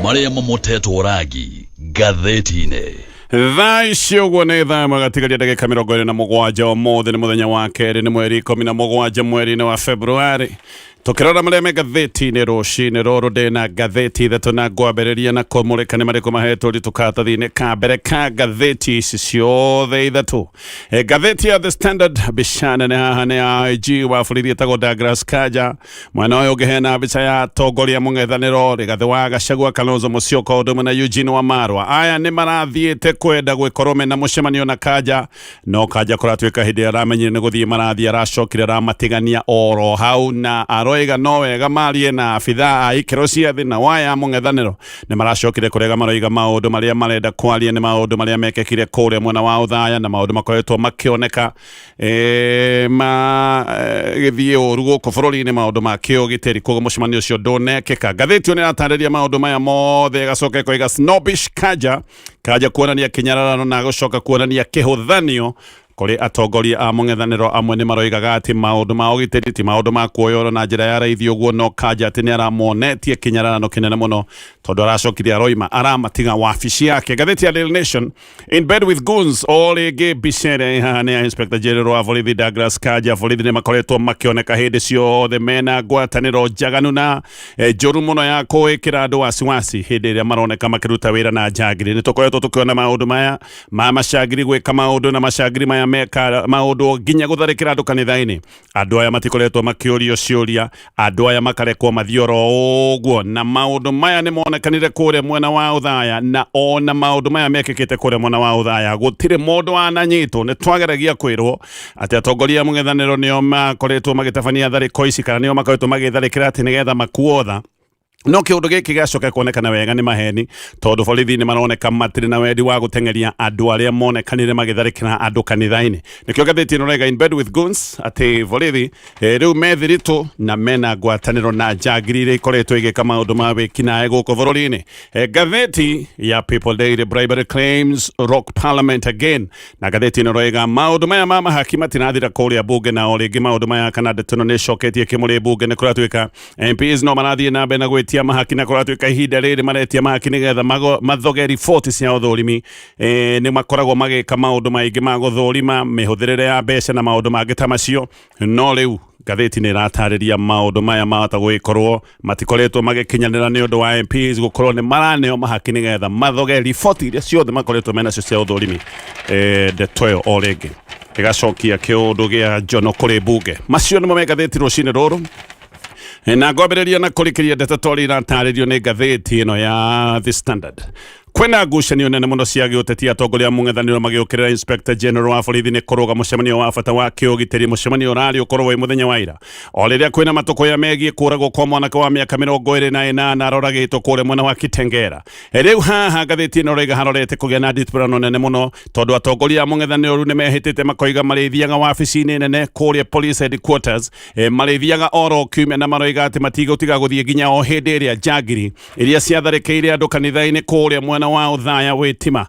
Marĩa mamotetwo rangi ngathĩti-inĩ. Thaa ici ũguo nĩ thaa ĩmwe gatigaria ndagĩka 27. Ũmũthĩ nĩ mũthenya wa kerĩ, nĩ mweri 17 mweri-inĩ wa Februarĩ. Tũkĩrora marĩa me ngathĩti-inĩ rũcinĩ rũrũ, ndĩna ngathĩti ithatũ na ngwambĩrĩria na kũmũrĩka nĩ marĩkũ mahetwo ũritũ karatathi-inĩ ka mbere ka ngathĩti ici ciothe ithatũ. Ngathĩti ya The Standard, mbica nene haha nĩ ya IG wa borithi etagwo Douglas Kanja. Mwena ũyũ ũngĩ hena mbica ya atongoria mũng'ethanĩro Rigathĩ wa Gachagua, Kalonzo Musyoka ũndũ ũmwe na Eugene Wamalwa. Aya nĩ marathiĩte kwenda gwĩkorwo mena mũcemanio na Kanja, no Kanja kũratuĩka hĩndĩ ĩrĩa aramenyire nĩ gũthiĩ marathiĩ aracokire aramatigania oro hau, na aroiga no wega marie na abithaa a ikĩro cia thĩ, na waya mũng'ethanĩro nĩ maracokire kũrega, maroiga maũndũ marĩa marenda kwaria nĩ maũndũ marĩa mekĩkire kũrĩa mwena wa Othaya na maũndũ makoretwo makĩoneka ma gĩthiĩ ũru gũkũ bũrũri-inĩ, maũndũ ma kĩũgitĩri, koguo mũcemanio ũcio ndũnekĩka. Ngathĩti ĩyo nĩ ĩratarĩria maũndũ maya mothe, ĩgacoka ĩkoiga snobbish Kanja, Kanja kuonania kĩnyararano na gũcoka kuonania kĩhũthanio kũrĩ atongoria a mũng'ethanĩro. Amwe nĩ maroigaga atĩ maũndũ ma ũgitĩri ti maũndũ ma kuoyoro na njĩra ya raithi ũguo, no Kanja atĩ nĩ aramonetie kĩnyararano kĩnene mũno tondũ aracokire aroima aramatiga wabici yake. Ngathĩti ya Daily Nation, "In bed with goons", o rĩngĩ mbica ĩrĩa ĩ haha nĩ ya Inspector General wa borithi Douglas Kanja. Borithi nĩ makoretwo makĩoneka hĩndĩ ciothe mena ngwatanĩro njaganu na njũru mũno ya kũĩkĩra andũ wasiwasi hĩndĩ ĩrĩa maroneka makĩruta wĩra na njangiri. Nĩ tũkoretwo tũkĩona maũndũ maya ma macangiri gwĩka maũndũ, na macangiri maya meka maũndũ nginya gũtharĩkĩra andũ kanitha-inĩ. Andũ aya matikoretwo makĩũrio ciũria, andũ aya makarekwo mathiĩ oro ũguo, na maũndũ maya nĩ monekanire kũrĩa mwena wa Othaya, na ona maũndũ maya mekĩkĩte kũrĩa mwena wa Othaya gũtirĩ mũndũ wananyitwo. Nĩ twageragia kwĩrwo atĩ atongoria a mũng'ethanĩro nĩo makoretwo magĩtabania tharĩko ici, kana nĩo makoretwo magĩtharĩkĩra atĩ nĩgetha makuotha, no kĩũndũ gĩkĩ gĩacoka kuonekana wega nĩ maheni, tondũ borithi nĩ maroneka matirĩ na wendi wa gũteng'eria andũ arĩa monekanire magĩtharĩkĩra andũ kanitha-inĩ. Nĩkĩo ngathĩti ĩno rega "In bed with goons", atĩ borithi rĩu me thiritũ na mena ngwatanĩro na njangiri iria ikoretwo igĩka maũndũ ma wĩkinaĩ gũkũ bũrũri-inĩ. Ngathĩti ya People Daily, "Bribery claims rock parliament again", na ngathĩti ĩno roiga maũndũ maya ma mahaki matirathira kũrĩa bunge, na o rĩngĩ maũndũ maya kana ndeto ĩno nĩ ĩcoketie kĩmũrĩ bunge. Nĩ kũratuĩka MPs no marathiĩ na mbere na gwĩtia mahaki, na kũratuĩka ihinda rĩrĩ maretia mahaki nĩgetha mathoge riboti cia ũthũrimi. Nĩ makoragwo magĩka maũndũ maingĩ ma gũthũrima mĩhũthĩrĩre ya mbeca na maũndũ mangĩ ta macio, no rĩu ngathĩti nĩ ĩratarĩria maũndũ maya mahota gũgĩkorwo matikoretwo magĩkinyanĩra nĩ ũndũ wa MPs gũkorwo nĩ maraneo mahaki nĩgetha mathoge riboti iria ciothe makoretwo menacio cia ũthũrimi. Ndeto ĩyo o rĩngĩ ĩgacokia kĩũndũ gĩa njono kũrĩ mbunge. Macio nĩmo me ngathĩti rũcinĩ rũrũ, na ngwambĩrĩria na kũrĩkĩria ndeto ta ũrĩa iratarĩrio nĩ ngathĩti ĩno ya The Standard. Kwĩna ngucanio nene mũno cia gĩũteti, atongoria a mũng'ethanĩro magĩũkĩrĩra Inspector General wa borithi nĩ kũrũga mũcemanio wa bata wa kĩũgitĩri, mũcemanio ũrarĩ ũkorwo wĩ mũthenya wa ira, o rĩrĩa kwĩna matũkũya megiĩ kũragwo kwa mwanake wa mĩaka 28 aroragĩtwo kũrĩa mwena wa Kitengera. Rĩu haha ngathĩti ĩno raiga harorete kũgĩa na nditũrano nene mũno, tondũ atongoria a mũng'ethanĩro rĩu nĩ mehĩtĩte makoiga marĩthiaga wabici-inĩ nene kũrĩa police headquarters, marĩthiaga oro kiumia, na maroiga atĩ matigũtiga gũthiĩ nginya o hĩndĩ ĩrĩa njangiri iria ciatharĩkĩire andũ kanitha-inĩ kũrĩa mwena wa Othaya wĩtima,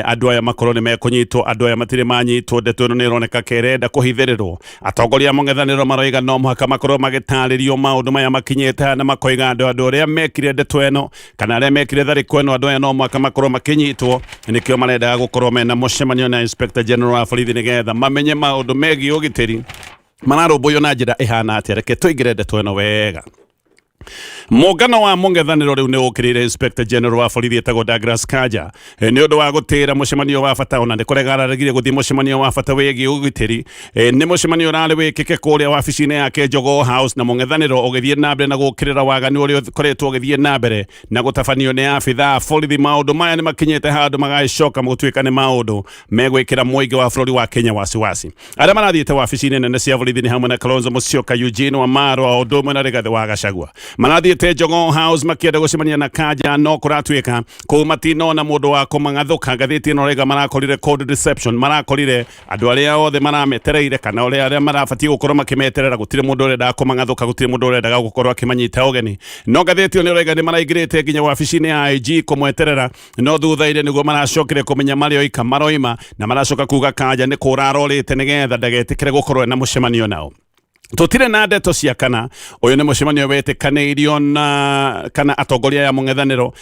andũ aya makorwo nĩ mekũnyitwo. Andũ aya matirĩ manyitwo. Ndeto ĩno nĩ ĩroneka kerenda kũhithĩrĩrwo. Atongoria a mũng'ethanĩro maroiga no mũhaka makorwo magĩtarĩrio maũndũ maya makinyĩte haha, na makoiga andũ arĩa mekire ndeto ĩno kana arĩa mekire tharĩko ĩno, andũ aya no mũhaka makorwo makĩnyitwo. Nĩkĩo marendaga gũkorwo mena mũcemanio na Inspector General wa borithi nĩgetha mamenye maũndũ megiĩ ũgitĩri mararũmbũiyo na njĩra ĩhana atĩa. Reke tũingĩre ndeto ĩno wega. Mũngano wa mũng'ethanĩro rĩu nĩ ũkĩrĩire Inspector General wa borithi etagwo Douglas Kanja nĩ ũndũ wa gũtĩra mũcemanio wa bata, ona nĩ kũrega araregire gũthiĩ mũcemanio wa bata wĩgiĩ ũgitĩri. Nĩ mũcemanio ũrarĩ wĩkĩke kũrĩa wabici-inĩ yake Jogoo House, na mũng'ethanĩro ũgĩthiĩ na mbere na gũkĩrĩra waganu ũrĩa ũkoretwo ũgĩthiĩ na mbere na gũtabanio nĩ abithaa a borithi. Maũndũ maya nĩ makinyĩte handũ magagĩcoka gũtuĩka nĩ maũndũ megwĩkĩra mũingĩ wa bũrũri wa Kenya wasiwasi. Arĩa marathiĩte wabici-inĩ nene cia borithi nĩ hamwe na Kalonzo Musyoka, Eugene Wamalwa, o ũndũ ũmwe na Rigathĩ wa Gachagua. Marathiĩte Jogoo House makĩenda gũcemania na Kanja, no kũratuĩka kũu matinona mũndũ wa kũmang'athũka. Ngathĩti ĩno raiga marakorire cold reception, marakorire andũ arĩa othe marametereire kana arĩa marabatiĩ gũkorwo makĩmeterera, gũtirĩ mũndũ ũrendaga kũmang'athũka, gũtirĩ mũndũ ũrendaga gũkorwo akĩmanyita ũgeni. No ngathĩti ĩyo nĩ ĩrauga nĩ maraingĩrĩte nginya wabici-inĩ ya IG kũmweterera, no thutha-inĩ nĩguo maracokire kũmenya marĩ oika maroima, na maracoka kuga Kanja nĩ kũra arorĩte nĩgetha ndagetĩkĩre gũkorwo na mũcemanio nao. Tutire na ndeto cia kana uyu ni mucemanio wetikaneirio na kana atongoria aya mung'ethaniro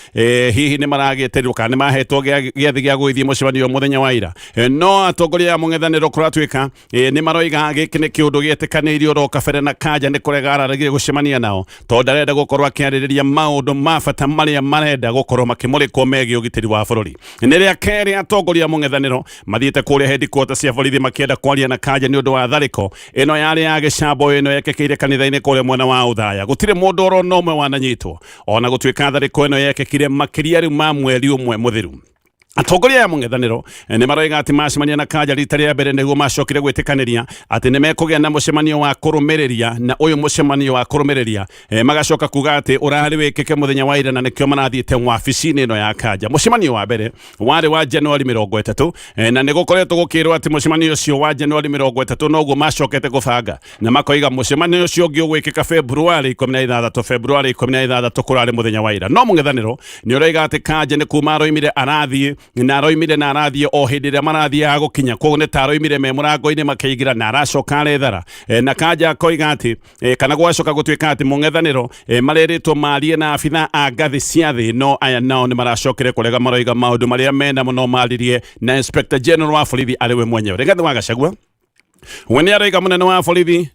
hihi ni maragĩtĩrirwo kana nĩ mahetwo gĩathĩ gĩa gũgĩthiĩ mũcemanio mũthenya wa ira. No atongoria aya mũng'ethanĩro kũratuĩka nĩ maroiga gĩkĩ nĩ kĩũndũ gĩetĩkanĩirio oro kabere, na Kanja nĩ kũrega araregire gũcemania nao tondũ ndarenda gũkorwo akĩarĩrĩria maũndũ ma bata marĩa marenda gũkorwo makĩmũrĩkwo megiĩ ũgitĩri wa bũrũri. Nĩ rĩa kerĩ atongoria a mũng'ethanĩro mathiĩte kũrĩa headquarters cia borithi makĩenda kwaria na Kanja nĩ ũndũ wa tharĩko ĩno yarĩ ya gĩcambo ĩno yekĩkĩire kanitha-inĩ kũrĩa mwena wa Othaya. Gũtirĩ mũndũ oro na ũmwe wananyitwo ona gũtuĩka tharĩko ĩno yekĩkire makĩria rĩu ma mweri ũmwe mũthiru. Atongoria aya mũng'ethanĩro nĩ maroiga atĩ macemania na Kanja rita rĩa mbere nĩguo macokire gwĩtĩkanĩria atĩ nĩ mekũgĩa na mũcemanio wa kũrũmĩrĩria, na ũyũ mũcemanio wa kũrũmĩrĩria magacoka kuga atĩ ũrarĩ wĩkĩke mũthenya wa ira na nĩkĩo marathiĩte wabici-inĩ ĩno ya Kanja. Mũcemanio wa mbere warĩ wa Januari 30, na nĩ gũkoretwo gũkĩrwo atĩ mũcemanio ũcio wa Januari 30 noguo macokete kũbanga, na makoiga mũcemanio ũcio ũngĩ ũgwĩkĩka Februari 16. Februari 16 kũrarĩ mũthenya wa ira, no mũng'ethanĩro nĩ ũroiga atĩ Kanja nĩ kuma aroimire arathiĩ na aroimire na arathiĩ o hĩndĩ ĩrĩa marathiaga gũkinya, koguo nĩ ta aroimire me mũrango-inĩ makĩingĩra na aracoka arethara. Na Kanja akoiga atĩ kana gwacoka gũtuĩka atĩ mũng'ethanĩro marerĩtwo marie na abitha a ngathĩ cia thĩ, no aya nao nĩ maracokire kũrega, maroiga maũndũ marĩa mena mũno maririe na Inspector General wa borithi arĩ we mwenyewe Rigathi wa Gachagua. We nĩ aroiga mũnene wa borithi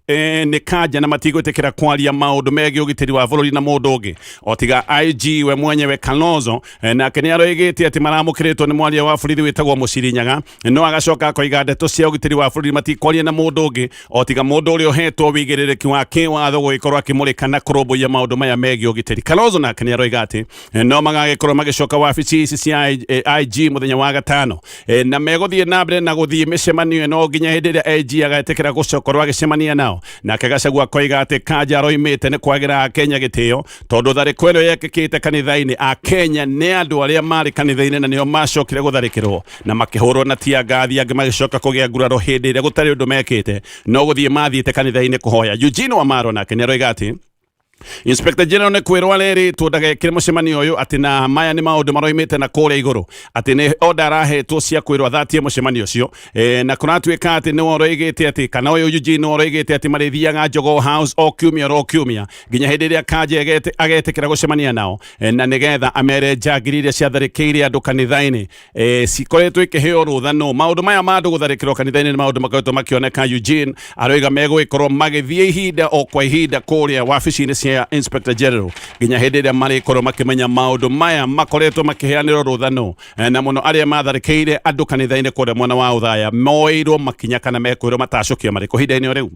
nĩ Kanja na matigwĩtĩkĩra kwaria maũndũ megiĩ ũgitĩri wa bũrũri na mũndũ ũngĩ o tiga IG we mwenyewe Kalonzo. Nake nĩ aroigĩte atĩ maramũkĩrĩtwo nĩ mwaria wa borithi wĩtagwo Mũcirinyaga, no agacoka akoiga ndeto cia ũgitĩri wa bũrũri matikwaria na mũndũ ũngĩ o tiga mũndũ ũrĩa ũhetwo wĩigĩrĩrĩki wa kĩwatho gũgĩkorwo akĩmũrĩka na kũrũmbũiya maũndũ maya megiĩ ũgitĩri. Kalonzo nake nĩ aroiga atĩ no magagĩkorwo magĩcoka wabici ici cia IG mũthenya wa gatano, na megũthiĩ na mbere na gũthiĩ mĩcemanio ĩno nginya hĩndĩ ĩrĩa AG agetĩkĩra gũcokorwo agĩcemania nao. Nake Gachagua akoiga atĩ Kanja aroimĩte nĩ kwagĩra Akenya gĩtĩo tondũ tharĩko ĩno yekĩkĩte kanitha-inĩ, Akenya nĩ andũ arĩa marĩ kanitha-inĩ na nĩo macokire gũtharĩkĩrwo na makĩhũrwo na tear gas, angĩ magĩcoka kũgĩa nguraro hĩndĩ ĩrĩa gũtarĩ ũndũ mekĩte no gũthiĩ mathiĩte kanitha-inĩ kũhoya. Eugene Wamalwa nake nĩ aroiga atĩ Inspector General nĩ kwĩrwo arerĩtwo ndagekĩre mũcemanio ũyũ, atĩ na maya nĩ maũndũ maroimĩte na kũrĩa igũrũ, atĩ nĩ order arahetwo cia kwĩrwo athatie mũcemanio ũcio. Na kũratuĩka atĩ nĩwe ũroigĩte atĩ kana ũyũ Eugene nĩwe ũroigĩte atĩ marĩthiaga Jogoo House o kiumia oro kiumia nginya hĩndĩ ĩrĩa Kanja agetĩkĩra gũcemania nao, na nĩgetha amere njangiri iria ciatharĩkĩire andũ kanitha-inĩ cikoretwo ikĩheo rũtha. No maũndũ maya ma andũ gũtharĩkĩrwo kanitha-inĩ nĩ maũndũ makoretwo makĩoneka. Eugene aroiga megũgĩkorwo magĩthiĩ ihinda o kwa ihinda kũrĩa wabici-inĩ cia Inspector General nginya hĩndĩ ĩrĩa marĩkorwo makĩmenya maũndũ maya makoretwo makĩheanĩrwo rũtha no na mũno arĩa matharĩkĩire andũ kanitha-inĩ kũrĩa mwena wa Othaya moeirwo makinya kana mekwĩrwo matacũkio marĩkũ. Ihinda-inĩ o rĩu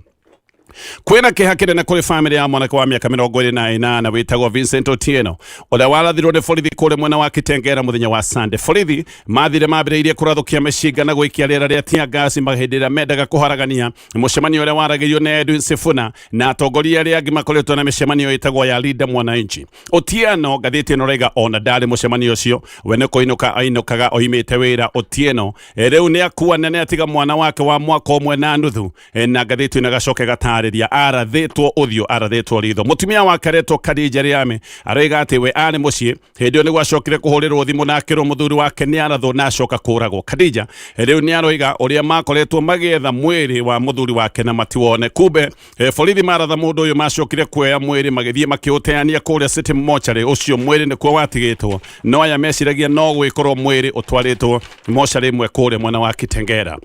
kwĩna kĩeha kĩnene kũrĩ bamĩrĩ ya mwanake wa mĩaka 28 wĩtagwo Vincent Otieno ũrĩa warathirwo nĩ borithi kũrĩa mwena wa Kitengela mũthenya wa Sunday. Borithi mathire mambĩrĩirie kũrathũkia mĩcinga na gũikia rĩera rĩa tear gas hĩndĩ ĩrĩa mendaga kũharagania mũcemanio ũrĩa waragĩrio nĩ Edwin Sifuna na atongoria arĩa angĩ makoretwo na mĩcemanio ĩtagwo ya Linda Mwananchi. Otieno ngathĩti ĩno raiga ona ndarĩ mũcemanio ũcio, we nĩ kũinũka ainũkaga oimĩte wĩra. Otieno rĩu nĩ akua na nĩ atiga mwana wake wa mwaka 1.5, na ngathĩti ĩno ĩgacoka ĩgatarĩria arathĩtwo ũthiũ, arathĩtwo ritho. Mũtumia wake aretwo Khadija Riame aroiga atĩ we arĩ mũciĩ hĩndĩ ĩyo nĩguo acokire kũhũrĩrwo thimũ na akĩrwo mũthuri wake nĩ arathwo na acoka kũragwo. Khadija rĩu nĩ aroiga ũrĩa makoretwo magĩetha mwĩrĩ wa mũthuri wake na matiwone. Kumbe borithi maratha mũndũ ũyũ macokire kuoya mwĩrĩ magĩthiĩ makĩũteania kũrĩa City Mortuary, ũcio mwĩrĩ nĩkuo watigĩtwo, no aya meciragia no gwĩkorwo mwĩrĩ ũtwarĩtwo mocarĩ ĩmwe kũrĩa mwena wa Kitengela.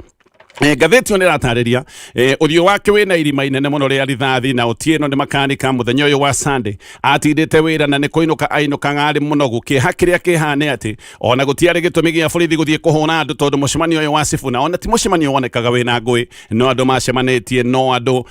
Ngathĩti ĩyo nĩ ĩratarĩria ũthiũ wake wĩna irima inene mũno rĩa rithathi, na Otieno nĩ makanika. Mũthenya ũyũ wa Sunday atindĩte wĩra na nĩ kũinũka ainũkaga arĩ mũnogu. Kĩeha kĩrĩa kĩha nĩ atĩ ona gũtiarĩ gĩtũmi gĩa borithi gũthiĩ kũhũra andũ tondũ mũcemanio ũyũ wa Sifuna ona ti mũcemanio wonekaga wĩna ngũĩ, no andũ macemanĩtie, no andũ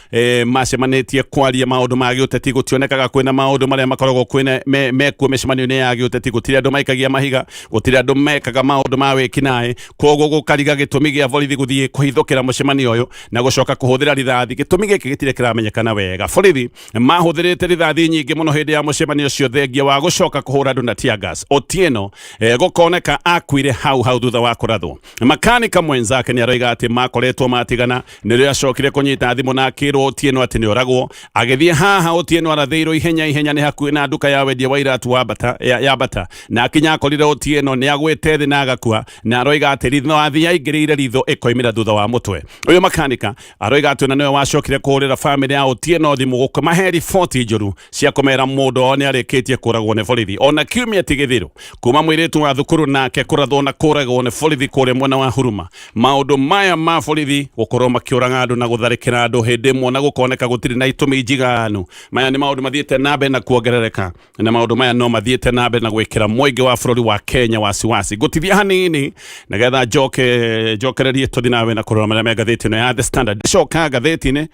macemanĩtie kwaria maũndũ ma gĩũteti. Gũtionekaga kwĩna maũndũ marĩa makoragwo kwĩna mekuo mĩcemanio-inĩ ya gĩũteti. Gũtirĩ andũ maikagia mahiga, gũtirĩ andũ mekaga maũndũ ma wĩkinaĩ, koguo gũkariga gĩtũmi gĩa borithi gũthiĩ kũhithũkĩra mũcemanio ũyũ na gũcoka kũhũthĩra rithathi. Gĩtũmi gĩkĩ gĩtirĩ kĩramenyekana wega. Borithi mahũthĩrĩte rithathi nyingĩ mũno hĩndĩ ya mũcemanio ũcio thengia wa gũcoka kũhũra andũ na tear gas. Otieno gũkoneka akuire hau hau thutha wa kũrathwo. Makanika mwenzake nĩ aroiga atĩ makoretwo matigana, nĩrĩo acokire kũnyita thimũ na akĩrwo Otieno atĩ nĩ oragwo. Agĩthiĩ haha Otieno arathĩirwo ihenya ihenya nĩ hakuhĩ na nduka ya wendia wa iratu wa Bata, ya Bata, na akinya akorire Otieno nĩ agwĩte thĩ na agakua, na aroiga atĩ rithathi yaingĩrĩire ritho ĩkoimĩra thutha wa Mũtwe. Ũyũ makanika aroiga atĩ ona nĩwe wacokire kũhũrĩra bamĩrĩ ya Otieno thimũ gũkĩmahe riboti njũru cia kũmera mũndũ wao nĩ arĩkĩtie kũragwo nĩ borithi. Ona kiumia ti gĩthiru kuma mũirĩtu wa thukuru nake kũrathwo na kũragwo nĩ borithi kũrĩa mwena wa Huruma. Maũndũ maya ma borithi gũkorwo makĩũraga andũ na gũtharĩkĩra andũ hĩndĩ ĩmwe na gũkoneka gũtirĩ na itũmi njiganu, maya nĩ maũndũ mathiĩte na mbere na kuongerereka, na maũndũ maya no mathiĩte na mbere na gwĩkĩra mũingĩ wa bũrũri wa Kenya wasiwasi. Ngũtithia hanini nĩgetha njoke njokererie tũthiĩ nawe na kũrora marĩa me ngathĩti ĩno ya The Standard. Ndicoka ngathĩti-inĩ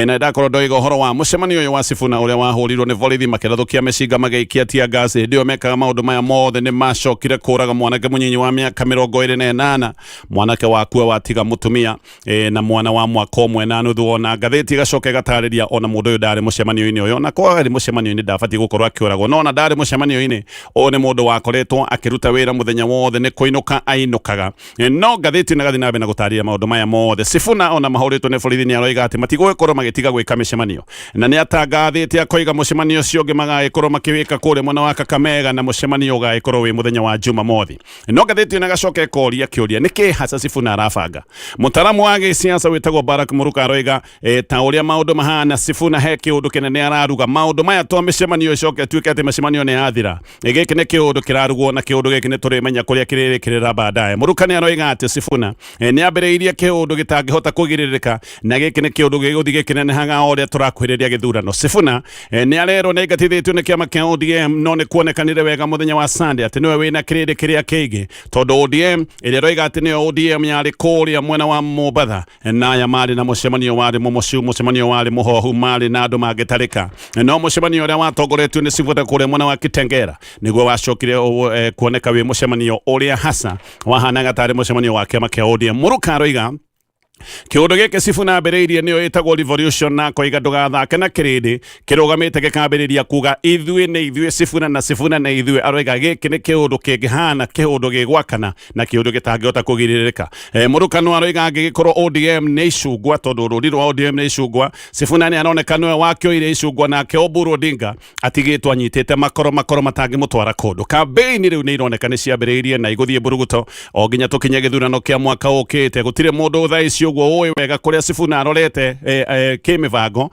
na ndakorwo ndoiga ũhoro wa mũcemanio ũyũ wa Sifuna ũrĩa wahũrirwo nĩ borithi makĩrathũkia mĩcinga magĩikia tear gas. Hĩndĩ ĩyo mekaga maũndũ maya mothe nĩ macokire kũraga mwanake mũnyinyi wa mĩaka 28, mwanake wakua watiga mũtumia na mwana wa mwaka ũmwe na nuthu. Ona ngathĩti ĩgacoka ĩgatarĩria ona mũndũ ũyũ ndarĩ mũcemanio-inĩ ũyũ, na kwa arĩ mũcemanio-inĩ ndabatiĩ gũkorwo akĩũragwo, no ona ndarĩ mũcemanio-inĩ ũyũ nĩ mũndũ wakoretwo akĩruta wĩra mũthenya wothe, nĩ kũinũka ainũkaga. No ngathĩti ĩno ĩgathiĩ na mbere na gũtarĩria maũndũ maya mothe. Sifuna ona mahũrĩtwo nĩ borithi nĩ aroiga atĩ matigũgĩkorwo magĩtiga gwĩka mĩcemanio, na nĩ atangathĩte akoiga mũcemanio ũcio ũngĩ magagĩkorwo makĩwĩka kũrĩa mwena wa Kakamega, na mũcemanio ũgagĩkorwo wĩ mũthenya wa Jumamothi. No ngathĩti ĩno ĩgacoka ĩkoria kĩũria, nĩ kĩ hasa Sifuna arabanga? Mũtaramu wa gĩsiasa wĩtagwo Barak Muruka aroiga ta ũrĩa maũndũ mahana, Sifuna he kĩũndũ kĩnene araruga. Maũndũ maya to mĩcemanio ĩcoke ĩtuĩke atĩ mĩcemanio nĩ yathira. Gĩkĩ nĩ kĩũndũ kĩrarugwo, na kĩũndũ gĩkĩ nĩ tũrĩmenya kũrĩa kĩrĩrĩkĩrĩra baadaye. Muruka nĩ aroiga atĩ Sifuna nĩ ambĩrĩirie kĩũndũ gĩtangĩhota kũgirĩrĩka, na gĩkĩ nĩ kĩũndũ gĩgũthiĩ gĩkĩnenehaga o ũrĩa tũrakuhĩrĩria gĩthurano. Sifuna nĩ arerwo nĩ aingatithĩtio nĩ kĩama kĩa ODM, no nĩ kuonekanire wega mũthenya wa Sunday atĩ nĩwe wĩna kĩrĩndĩ kĩrĩa kĩingĩ, tondũ ODM ĩrĩa ĩroiga atĩ nĩyo ODM yarĩ kũrĩa mwena wa Mombatha, na aya marĩ na mũcemanio warĩ mũmocu, mũcemanio warĩ mũhohu, marĩ na andũ mangĩtarĩka. No mũcemanio ũrĩa watongoretio nĩ Sifuna kũrĩa mwena wa Kitengela nĩguo wacokire kuoneka wĩ mũcemanio ũrĩa hasa wahanaga tarĩ mũcemanio wa kĩama kĩa ODM. Muruka aroiga kĩũndũ gĩkĩ Sifuna ambĩrĩirie nĩyo ĩtagwo revolution, na akoiga ndũgathake na kĩrĩndĩ kĩrũgamĩte gĩkambĩrĩria kuga ithuĩ nĩ ithuĩ Sifuna na Sifuna nĩ ithuĩ. Aroiga gĩkĩ nĩ kĩũndũ kĩngĩhana kĩũndũ gĩgwakana na kĩũndũ gĩtangĩhota kũgirĩrĩka. Mũrukano aroiga angĩgĩkorwo ODM nĩ icungwa, tondũ rũri rwa ODM nĩ icungwa, Sifuna nĩ aroneka nĩwe wakĩoire icungwa, nake Oburu Odinga atigĩtwo anyitĩte makoro makoro matangĩmũtwara kũndũ. Kambĩini rĩu nĩ ironeka nĩ ciambĩrĩirie na igũthiĩ mburuguto o nginya tũkinye gĩthurano kĩa mwaka ũkĩte. Gũtirĩ mũndũ thaa ici ũguo ũĩ wega kũrĩa Sifuna arorete kĩmĩbango.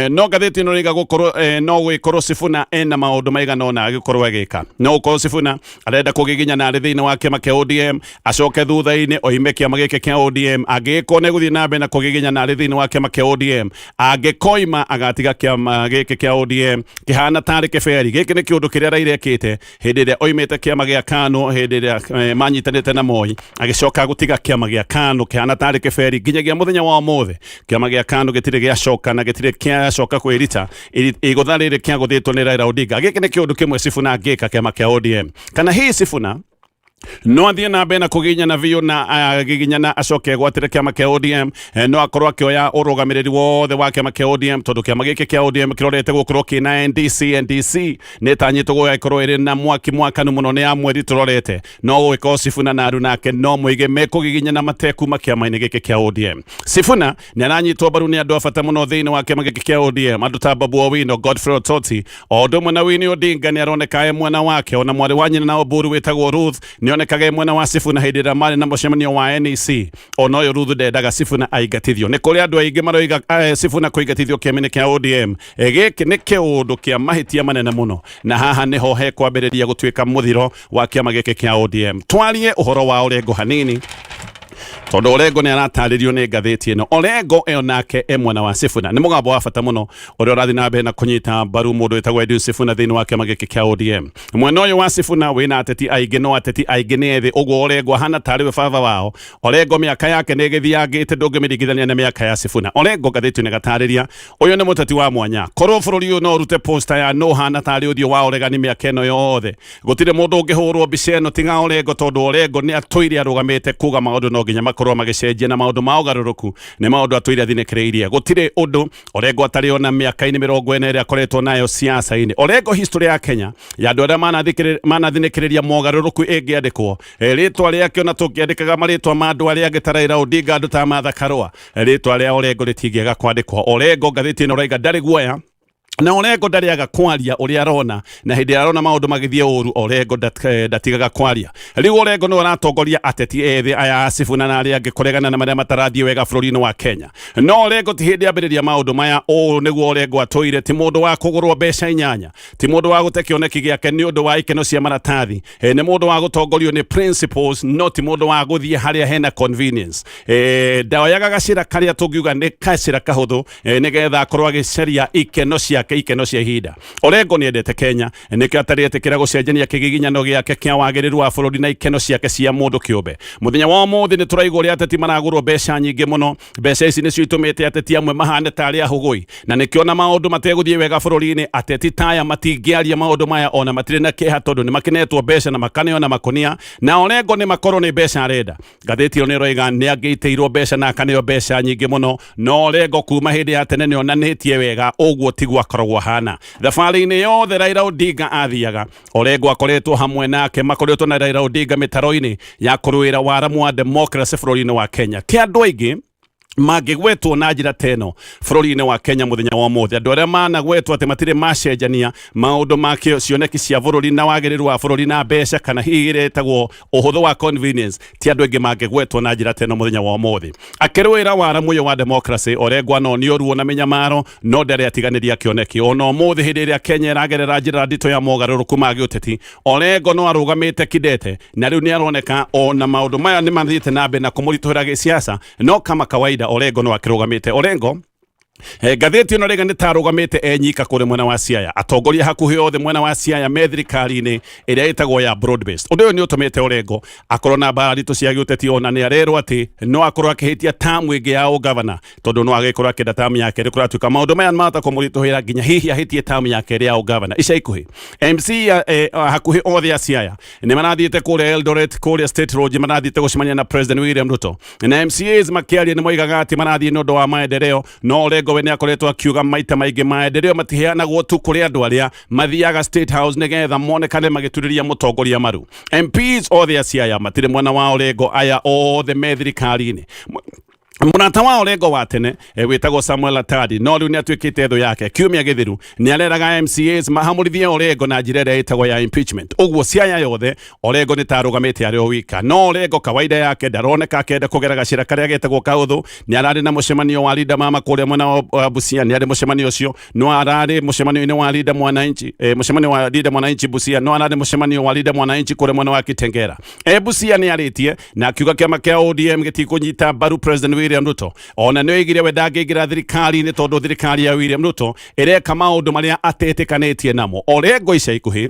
No ngathĩti ĩno ĩraiga gũkorwo no gũgĩkorwo Sifuna ena maũndũ maigana ũna agĩkorwo agĩka. No gũkorwo Sifuna arenda kũgiginyana arĩ thĩinĩ wa kĩama kĩa ODM, acoke thutha-inĩ oime kĩama gĩkĩ kĩa ODM. Angĩgĩkorwo nĩ gũthiĩ na mbere na kũgiginyana arĩ thĩinĩ wa kĩama kĩa ODM, angĩkoima agatiga kĩama gĩkĩ kĩa ODM kĩhana tarĩ kĩberi. Gĩkĩ nĩ kĩũndũ kĩrĩa Raila ekĩte hĩndĩ ĩrĩa oimĩte kĩama gĩa KANU, hĩndĩ ĩrĩa manyitanĩte na Moi, agĩcoka gũtiga kĩama gĩa KANU kĩhana tarĩ kĩberi nginyagia mũthenya wa ũmũthĩ. Kĩama gĩa KANU gĩtirĩ gĩacoka na gĩtirĩ kĩacoka kwĩrita igũtha rĩrĩ kĩagũthĩtwo nĩ Raila Odinga. Gĩkĩ nĩ kĩũndũ kĩmwe Sifuna angĩka kĩama kĩa ODM. Kana hihi Sifuna no athiĩ na mbere na kũgiginyana biũ na agiginyana acoke egwatĩre kĩama kĩa ODM, no akorwo akĩoya ũrũgamĩrĩri wothe wa kĩama kĩa ODM, tondũ kĩama gĩkĩ kĩa ODM kĩrorete gũkorwo kĩna NDC. NDC nĩ ĩtanyĩtwo gũgĩkorwo ĩrĩ na mwaki mwakanu mũno nĩ ya mweri tũrorete. No gũgĩkorwo Sifuna na Aru nake no mũige mekũgiginyana matekuma kĩama-inĩ gĩkĩ kĩa ODM. Sifuna nĩ aranyitwo mbaru nĩ andũ a bata mũno thĩinĩ wa kĩama gĩkĩ kĩa ODM, andũ ta Babu Owino, Godfrey Ototi, o ũndũ ũmwe na Winnie Odinga nĩ aroneka e mwena wake. Ona mwarĩ wa nyina na Oburu wĩtagwo Ruth nĩ onekaga e mwena wa Sifuna hĩndĩ ĩrĩa marĩ na mũcemanio wa NEC. Ona ũyũ Ruth ndendaga Sifuna aingatithio. Nĩ kũrĩ andũ aingĩ maroiga Sifuna kũingatithio kĩama-inĩ kĩa ODM. Gĩkĩ nĩ kĩũndũ kĩa mahĩtia manene mũno, na haha nĩho hekwambĩrĩria gũtuĩka mũthiro wa kĩama gĩkĩ kĩa ODM. Twarie ũhoro wa Orengo hanini, tondũ Orengo nĩ aratarĩrio nĩ ngathĩti ĩno. Orengo ĩyo nake e mwena wa Sifuna, nĩ mũgambo wa bata mũno ũrĩa ũrathiĩ na mbere na kũnyita mbaru mũndũ wĩtagwo Edwin Sifuna thĩinĩ wa kĩama gĩkĩ kĩa ODM. Mwena ũyũ wa Sifuna wĩna ateti aingĩ, no ateti aingĩ nĩ ethĩ, ũguo Orengo ahana tarĩ we baba wao. Orengo mĩaka yake nĩ ĩgĩthiangĩte, ndũngĩmĩringithania na mĩaka ya Sifuna. Orengo ngathĩti ĩno ĩgatarĩria ũyũ nĩ mũteti wa mwanya. Korwo bũrũri ũyũ no ũrute poster ya no hana tarĩ ũthiũ wa ũregani mĩaka ĩno yothe, gũtirĩ mũndũ ũngĩhũrwo mbica ĩno tiga Orengo, tondũ Orengo nĩ atũire arũgamĩte kuga maũndũ no nginya makorwo magĩcenjia, na maũndũ ma ũgarũrũku nĩ maũndũ atũire athinĩkĩrĩirie. Gũtirĩ ũndũ Orengo atarĩ ona mĩaka-inĩ 40 ĩrĩa akoretwo nayo siasa-inĩ. Orengo history ya Kenya ya andũ arĩa manathinĩkĩrĩria mogarũrũku ĩngĩandĩkwo rĩtwa rĩake, ona tũngĩandĩkaga marĩtwa ma andũ arĩa angĩ ta Raila Odinga, andũ ta Martha Karua, rĩtwa rĩa Orengo rĩtingĩaga kwandĩkwo. Orengo ngathĩti ĩno raiga ndarĩ guoya. Na Orengo ndarĩaga kwaria ũrĩa arona, na hĩndĩ ĩrĩa arona maũndũ magĩthiĩ ũru, Orengo ndatigaga kwaria. Rĩu Orengo nĩwe ũratongoria ateti ethĩ aya a Sifuna na arĩa angĩ kũregana na marĩa matarathiĩ wega bũrũri-inĩ wa Kenya. No Orengo ti hĩndĩ ambĩrĩria maũndũ maya. Ũũ nĩguo Orengo atũire, ti mũndũ wa kũgũrwo mbeca inyanya, ti mũndũ wa gũte kĩoneki gĩake nĩ ũndũ wa ikeno cia maratathi. Nĩ mũndũ wa gũtongorio nĩ principles, no ti mũndũ wa gũthiĩ harĩa hena convenience. Ndaoyaga gacĩra karĩa tũngiuga nĩ gacĩra kahũthũ, nĩgetha akorwo agĩcaria ikeno ciake, ikeno cia ihinda. Orengo nĩendete Kenya, nĩkĩo atarĩ etĩkĩra gũcenjania kĩgiginyano gĩake kĩa wagĩrĩru wa bũrũri na ikeno ciake cia mũndũ kĩũmbe. Mũthenya wa ũmũthĩ nĩ tũraigua ũrĩa ateti maragũrwo mbeca nyingĩ mũno. Mbeca ici nĩcio itũmĩte ateti amwe mahane tarĩ ahũgũi, na nĩkĩo na maũndũ mategũthiĩ wega bũrũri-inĩ, ateti taya matingĩaria maũndũ maya ona matirĩ na kĩeha, tondũ nĩ makinetwo mbeca na makaneo na makũnia. Na Orengo nĩ makorwo nĩ mbeca arenda. Ngathĩti ĩyo nĩ ĩroiga nĩ angĩitĩirwo mbeca na akaneo mbeca nyingĩ mũno, no Orengo kuma hĩndĩ ya tene nĩ onanĩtie wega ũguo tiguo akoragwo ahana. Thabarĩ-inĩ yothe Raila Odinga athiaga, Orengo akoretwo hamwe nake, makoretwo na Raila Odinga mĩtaro-inĩ ya kũrũĩra waramu wa democracy bũrũri-inĩ wa Kenya. Ti andũ aingĩ mangĩgwetwo na njĩra ta ĩno bũrũri-inĩ wa Kenya mũthenya wa ũmũthĩ. Andũ arĩa managwetwo atĩ matirĩ macenjania maũndũ ma cioneki cia bũrũri na wagĩrĩru wa bũrũri na mbeca, kana hihi ĩrĩa ĩtagwo ũhũthũ wa convenience, ti andũ aingĩ mangĩgwetwo na njĩra ta ĩno mũthenya wa ũmũthĩ. Akĩrũĩra waramu ũyũ wa democracy, Orengo anonio ruo na mĩnyamaro, no ndarĩ atiganĩria kĩoneki. Ona ũmũthĩ hĩndĩ ĩrĩa Kenya ĩragerera njĩra nditũ ya mogarũrũku ma gĩũteti, Orengo no arũgamĩte kidete, na rĩu nĩ aroneka ona maũndũ maya nĩ mathiĩte na mbere na kũmũritũhĩra gĩsiasa, no kama kawaida Orengo no akĩrũgamĩte. Orengo, ngathĩti ĩno rĩga nĩ tarũgamĩte enyika kũrĩ mwena wa Siaya. Atongoria hakuhĩ othe mwena wa Siaya me thirikari-inĩ ĩrĩa ĩtagwo ya broad based. Ũndũ ũyũ nĩ ũtũmĩte Orengo akorwo na mbara nditũ cia gĩũteti, ona nĩ arerwo atĩ no akorwo akĩhĩtia tamu ĩngĩ ya ũgavana, tondũ no agĩkorwo akĩenda tamu ya kerĩ. Kũratuĩka maũndũ maya mahota kũmũritũhĩra nginya hihi ahĩtie tamu ya kerĩ ya ũgavana ica ikuhĩ. MC hakuhĩ othe a Siaya nĩ marathiĩte kũrĩa Eldoret, kũrĩa State Lodge, marathiĩte gũcemania na President William Ruto, na MCAs makĩaria nĩ moigaga atĩ marathiĩ nĩ ũndũ wa maendeleo. No Orengo we nĩ akoretwo akiuga maita maingĩ maendeleo matiheanagwo tu kũrĩ andũ arĩa mathiaga State House nĩgetha monekane magĩturĩria mũtongoria maru. MPs othe a Siaya matirĩ mwena wa Orengo, aya othe me thirikari-inĩ. Mũrata wa Orengo wa tene wĩtagwo Samuel Atadi, no rĩu nĩ atuĩkĩte thũ yake. Kiumia gĩthiru nĩ areraga MCAs mahamũrithie Orengo na njĩra ĩrĩa ĩtagwo ya impeachment. Ũguo Siaya yothe Orengo nĩ tarũgamĩte arĩ o wika. No Orengo kawaida yake ndaroneka akĩenda kũgera gacĩra karĩa getagwo kaũthũ. Nĩ ararĩ na mũcemanio wa Linda Mama kũrĩa mwena wa Busia, nĩ arĩ mũcemanio ũcio, no ararĩ mũcemanio-inĩ wa Linda Mwananchi, mũcemanio wa Linda Mwananchi Busia, no ararĩ mũcemanio wa Linda Mwananchi kũrĩa mwena wa Kitengela. Busia nĩ arĩtie na akiuga kĩama kĩa ODM gĩtikũnyita mbaru President William Ruto. Ona nĩ oigire we ndangĩingĩra thirikari-inĩ tondũ thirikari ya William Ruto ĩreka maũndũ marĩa atetĩkanĩtie namo. Orengo ica ikuhĩ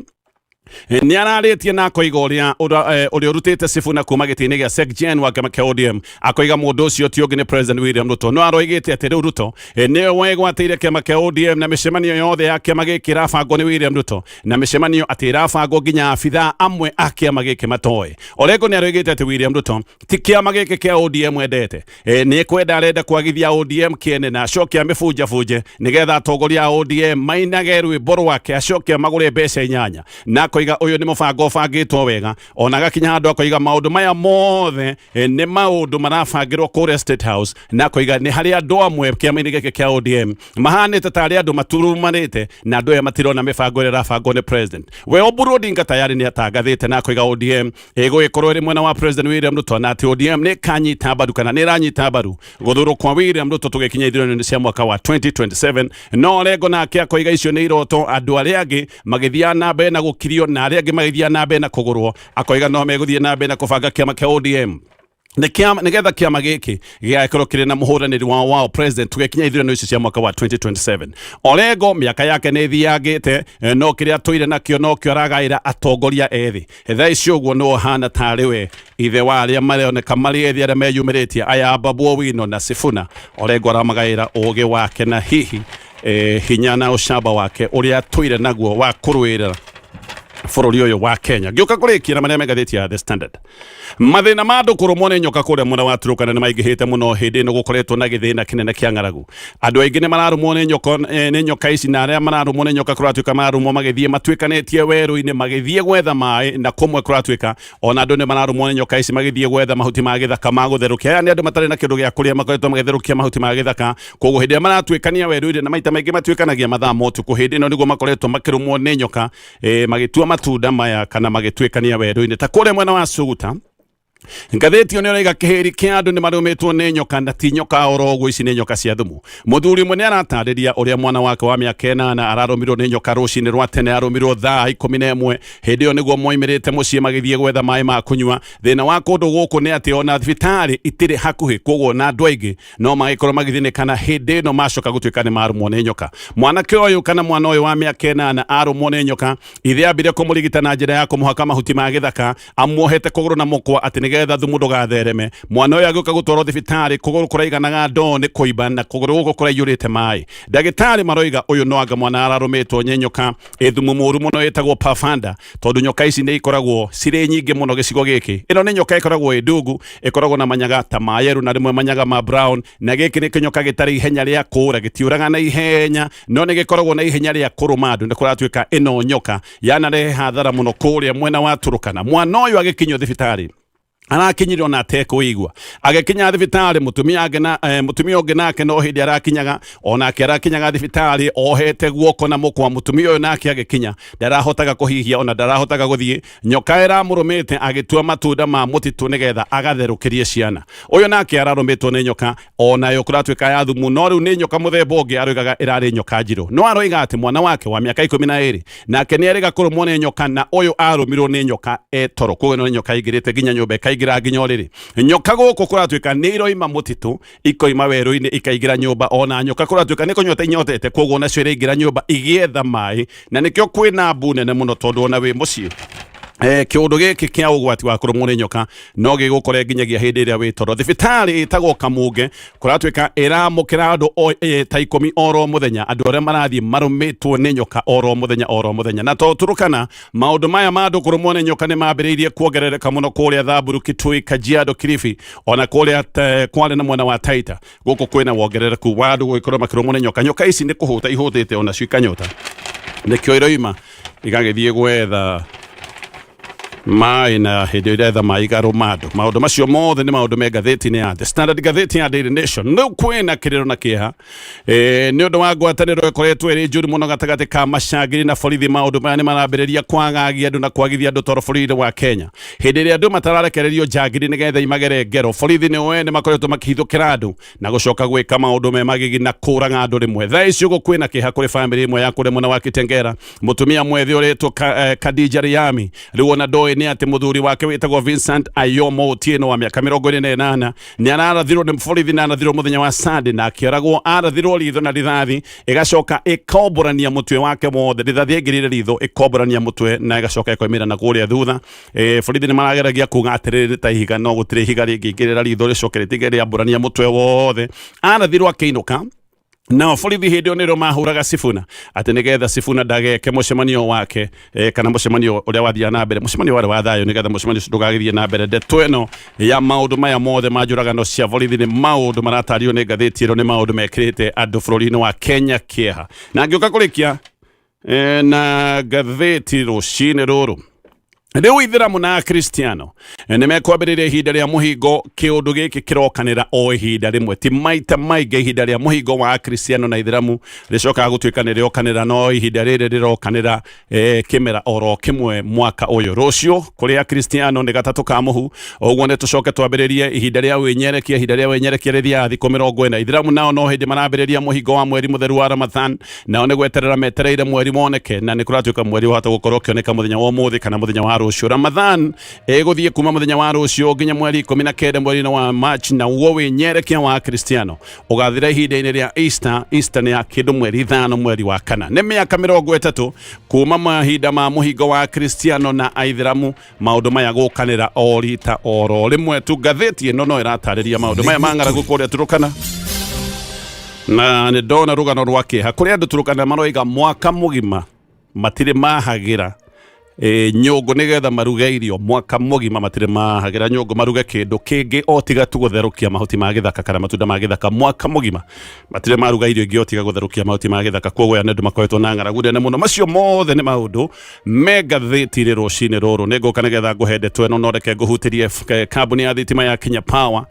nĩ ararĩtie na akoiga ũrĩa ũrĩa ũrutĩte Sifuna kuma gĩtĩ-inĩ gĩa SecGen wa kĩama kĩa ODM, akoiga mũndũ ũcio ti ũngĩ nĩ President William Ruto. No aroigĩte atĩ rĩu Ruto nĩwe wegwatĩire kĩama kĩa ODM, na mĩcemanio yothe ya kĩama gĩkĩ ĩrabangwo nĩ William Ruto, na mĩcemanio atĩ ĩrabangwo nginya abithaa amwe a kĩama gĩkĩ matoĩ. Orengo nĩ aroigĩte atĩ William Ruto ti kĩama gĩkĩ kĩa ODM endete, nĩ kwenda arenda kwagithia ODM kĩene na acoke amĩbunjabunje nĩgetha atongoria a ODM mainage rwĩmbo rwake, acoke amagũre mbeca inyanya. Na akoiga ũyũ nĩ mũbango ũbangĩtwo wega. Ona agakinya handũ akoiga maũndũ maya mothe nĩ maũndũ marabangĩrwo kũrĩa State House, na akoiga nĩ harĩ andũ amwe kĩama-inĩ gĩkĩ kĩa ODM mahanĩte tarĩ andũ maturumanĩte, na andũ aya matirona mĩbango ĩrĩa ĩrabangwo nĩ president. We Oburu Odinga tayari nĩ atangathĩte na akoiga ODM ĩgũgĩkorwo ĩrĩ mwena wa President William Ruto, na atĩ ODM nĩ ĩkanyita mbaru kana nĩ ĩranyita mbaru gũthurwo kwa William Ruto tũgĩkinya ithurano-inĩ cia mwaka wa 2027. No Orengo nake akoiga icio nĩ iroto, andũ arĩa angĩ magĩthiaga na mbere na gũkirio na arĩa angĩ magĩthiaga na mbere na kũgũrwo. Akoiga no megũthiĩ na mbere na kũbanga kĩama kĩa ODM nĩgetha kĩama gĩkĩ gĩgakorwo kĩrĩ na mũhũranĩri wao wao president tũgĩkinya ithurano icio cia mwaka wa 2027. Orengo mĩaka yake nĩ ĩthiangĩte, no kĩrĩa atũire nakĩo nokĩo aragaĩra atongoria ethĩ. Thaa ici ũguo nĩwe ũhana tarĩ we ithe wa arĩa maroneka marĩ ethĩ arĩa meyumĩrĩtie aya Babu Owino na Sifuna. Orengo aramagaĩra ũgĩ wake na hihi hinya na ũcamba wake ũrĩa atũire naguo wa kũrũĩrĩra. Bũrũri ũyũ wa Kenya. Ngĩũka kũrĩkia na marĩa me ngathĩti ya The Standard, mathĩna ma andũ kũrũmwo nĩ nyoka kũrĩa mwena wa Turkana nĩ maingĩhĩte mũno. Hĩndĩ ĩno gũkoretwo na gĩthĩna kĩnene kĩa ng'aragu. Andũ aingĩ nĩ mararũmwo nĩ nyoka, nĩ nyoka ici, na arĩa mararũmwo nĩ nyoka kũratuĩka mararũmwo magĩthiĩ matuĩkanĩtie werũ-inĩ magĩthiĩ gwetha maĩ, na kũmwe kũratuĩka ona andũ nĩ mararũmwo nĩ nyoka ici magĩthiĩ gwetha mahuti ma gĩthaka ma gũtherũkia. Aya nĩ andũ matarĩ na kĩndũ gĩa kũrĩa, makoretwo magĩtherũkia mahuti ma gĩthaka. Koguo hĩndĩ ĩrĩa maratuĩkania werũ-inĩ, na maita maingĩ matuĩkanagia mathaa ma ũtukũ, hĩndĩ ĩno nĩguo makoretwo makĩrũmwo nĩ nyoka magĩtua matunda maya kana magĩtuĩkania werũ-inĩ ta kũrĩa mwena wa Suguta. Ngathĩti ĩyo nĩraiga kĩhĩri kĩa andũ nĩ marũmĩtwo nĩ nyoka, na ti nyoka oro ũguo, ici nĩ nyoka cia thumu. Mũthuri ũmwe nĩ aratarĩria ũrĩa mwana wake wa mĩaka 8 ararũmirwo nĩ nyoka rũcinĩ rwa tene. Arũmirwo thaa 11. Hĩndĩ ĩyo nĩguo moimĩrĩte mũciĩ magĩthiĩ gwetha maĩ ma kũnyua. Thĩna wa kũndũ gũkũ nĩ atĩ ona thibitarĩ itirĩ hakuhĩ, koguo na andũ aingĩ no magĩkorwo magĩthĩnĩka na hĩndĩ ĩno macoka gũtuĩka nĩ marũmwo nĩ nyoka. Mwanake ũyũ kana mwana ũyũ wa mĩaka 8 arũmwo nĩ nyoka, ithe ambire kũmũrigita na njĩra ya kũmũhaka mahuti ma gĩthaka amuohete kũgũrũ na mũkwa atĩ nĩgetha thumu ndũgathereme. Mwana ũyũ agĩũka gũtwarwo thibitarĩ, kũgũrũ kũraiganaga ndoo nĩ kũimba na kũgũrũ gũkũ kũraiyũrĩte maĩ. Ndagĩtarĩ maroiga ũyũ no anga mwana ararũmĩtwo nĩ nyoka ĩ thumu mũru mũno ĩtagwo pafanda, tondũ nyoka ici nĩ ikoragwo cirĩ nyingĩ mũno gĩcigo gĩkĩ. Ĩno nĩ nyoka ĩkoragwo ĩ ndungu, ĩkoragwo na manyaga ta ma yellow na rĩmwe manyaga ma brown, na gĩkĩ nĩ kĩnyoka gĩtarĩ ihenya rĩa kũũra, gĩtiũraga na ihenya, no nĩ gĩkoragwo na ihenya rĩa kũrũma andũ. Nĩ kũratuĩka ĩno nyoka yanarehe hathara mũno kũrĩa mwena wa Turkana. Mwana ũyũ agĩkinyio thibitarĩ arakinyire ona atekũigua. Agĩkinya thibitarĩ, mũtumia angĩ na mũtumia ũngĩ nake no hĩndĩ arakinyaga, onake arakinyaga thibitarĩ ohete guoko na mũkwa. Mũtumia ũyũ nake agĩkinya ndarahotaga kũhihia ona ndarahotaga gũthiĩ. Nyoka ĩramũrũmĩte agĩtua matunda ma mũtitũ nĩgetha agatherũkĩrie ciana. Ũyũ nake ararũmĩtwo nĩ nyoka onayo kũratuĩka ya thumu, no rĩu nĩ nyoka mũthemba ũngĩ, aroigaga ĩrarĩ nyoka njirũ. No aroiga atĩ mwana wake wa mĩaka 12 nake nĩ erĩga kũrũmwo nĩ nyoka, na ũyũ arũmirwo nĩ nyoka etoro. Koguo ĩno nĩ nyoka ĩingĩrĩte nginya nyũmba, ĩkaingĩra nginya ũrĩrĩ. Nyoka gũkũ kũratuĩka nĩ iroima mũtitũ, ikoima werũ-inĩ, ikaingĩra nyũmba. Ona nyoka kũratuĩka nĩ kũnyota inyotete, koguo nacio iraingĩra nyũmba igĩetha maĩ, na nĩkĩo kwĩna mbu nene mũno, tondũ ona wĩ mũciĩ kĩũndũ gĩkĩ kĩa ũgwati wa kũrũmwo nĩ nyoka no gĩgũkore nginyagia hĩndĩ ĩrĩa wĩ toro. Thibitarĩ ĩtagwo Kamunge kũratuĩka ĩramũkĩra andũ ta 10 oro mũthenya, andũ arĩa marathiĩ marũmĩtwo nĩ nyoka oro mũthenya oro mũthenya. Na to Turukana, maũndũ maya ma andũ kũrũmwo nĩ nyoka nĩ mambĩrĩirie kuongerereka mũno kũrĩa Thamburu, Kitui, Kajiado, Kilifi, ona kũrĩa Kwale na mwena wa Taita. Gũkũ kwĩna wongerereku wa andũ gũgĩkorwo makĩrũmwo nĩ nyoka. Nyoka ici nĩ kũhũta ihũtĩte, onacio ikanyota, nĩkĩo iroima igagĩthiĩ gwetha maĩ, na hĩndĩ ĩyo iretha maĩ ikarũma andũ. Maũndũ macio mothe nĩ maũndũ me ngathĩti-inĩ ya The Standard. Ngathĩti ya Daily Nation, rĩu kwĩna kĩrĩro na kĩeha nĩ ũndũ wa ngwatanĩro ĩkoretwo ĩrĩ njũru mũno gatagatĩ ka macangiri na borithi. Maũndũ maya nĩ marambĩrĩria kwagagia andũ na kwagithia andũ toro bũrũri-inĩ wa Kenya. Hĩndĩ ĩrĩa andũ matararekererio njangiri nĩgetha imagere ngero, borithi nĩ ene makoretwo makĩhithũkĩra andũ na gũcoka gwĩka maũndũ me magigi na kũraga andũ rĩmwe. Thaa ici ũguo kwĩna kĩeha kũrĩ bamĩrĩ ĩmwe ya kũrĩa mwena wa Kitengera. Mũtumia mwethĩ ũrĩtwo Khadija Riami rĩu ona ndoĩ nĩ atĩ mũthuri wake wĩtagwo Vincent Ayomo Otieno wa mĩaka 28 nĩ ararathirwo nĩ borithi, na arathirwo mũthenya wa Sunday na akĩoragwo. Arathirwo ritho na rithathi ĩgacoka ĩkomborania mũtwe wake wothe. Rithathi ĩngĩrire ritho ĩkomborania mũtwe na ĩgacoka ĩkoimĩra na kũrĩa thutha. Borithi nĩ marageragia kuga atĩrĩrĩ nĩ ta ihiga, no gũtirĩ ihiga rĩngĩingĩrĩra ritho rĩcoke rĩtige rĩambũrania mũtwe wothe. Arathirwo akĩinũka, nao borithi hĩndĩ ĩyo nĩrĩo mahũraga Sifuna atĩ nĩgetha Sifuna ndageke mũcemanio wake, kana mũcemanio ũrĩa wathiaga na mbere, mũcemanio warĩ wa thayũ, nĩgetha mũcemanio ũcio ndũgagĩthiĩ na mbere. Ndeto ĩno ya maũndũ maya mothe ma njũragano cia borithi nĩ maũndũ maratario nĩ ngathĩti ĩno, nĩ maũndũ mekĩrĩte andũ bũrũri-inĩ wa Kenya kĩeha. Na ngĩũka kũrĩkia na ngathĩti rũcinĩ rũrũ, rĩu ithĩramu na akristiano nĩ mekwambĩrĩria ihinda rĩa mũhingo. Kĩũndũ gĩkĩ kĩrokanĩra o ihinda rĩmwe, ti maita maingĩ ihinda rĩa mũhingo wa akristiano na ithĩramu rĩcokaga gũtuĩka nĩ rĩokanĩra, no ihinda rĩrĩ rĩrokanĩra kĩmera oro kĩmwe mwaka ũyũ. Rũciũ kũrĩ akristiano nĩ gatatũ ka mũhu, ũguo nĩ tũcoke twambĩrĩrie ihinda rĩa wĩnyerekia. Ihinda rĩa wĩnyerekia rĩthiaga thikũ 40. Ithĩramu nao no hĩndĩ marambĩrĩria mũhingo wa mweri mũtheru wa Ramadhan, nao nĩ gweterera metereire mweri woneke, na nĩ kũratuĩka mweri wahota gũkorwo ũkĩoneka mũthenya wa ũmũthĩ kana mũthenya wa rũciũ. Ramadhan ĩgũthiĩ kuma mũthenya wa rũciũ nginya mweri 19 mweri-inĩ wa March, na guo wĩnyerekia wa Kristiano ũgathira ihinda-inĩ rĩa Easter. Easter nĩ ya kĩndũ mweri 5 mweri wa kana. Nĩ mĩaka 30 kuma mahinda ma mũhingo wa Kristiano na Aithĩramu, maũndũ maya gũkanĩra o rita oro rĩmwe tu. Ngathĩti ĩno no ĩratarĩria maũndũ maya ma ng'aragu kũrĩa Turukana, na nĩ ndona rũgano rwa kĩeha kũrĩa andũ Turukana maroiga mwaka mũgima matirĩ mahagĩra. Nyũngũ nĩgetha maruge irio mwaka mũgima, matirĩ mahagĩra nyũngũ maruge kĩndũ kĩngĩ o tiga tu gũtherũkia mahuti ma gĩthaka kana matunda ma gĩthaka. Mwaka mũgima matirĩ maruga irio ingĩ o tiga gũtherũkia mahuti ma gĩthaka. Koguo aya nĩ andũ makoretwo na ng'aragu nene mũno. Macio mothe nĩ maũndũ me ngathĩti-inĩ rũcinĩ rũrũ. Nĩ ngũka nĩgetha ngũhe ndeto ĩno, no reke ngũhutĩrie kambuni ya thitima ya Kenya Power.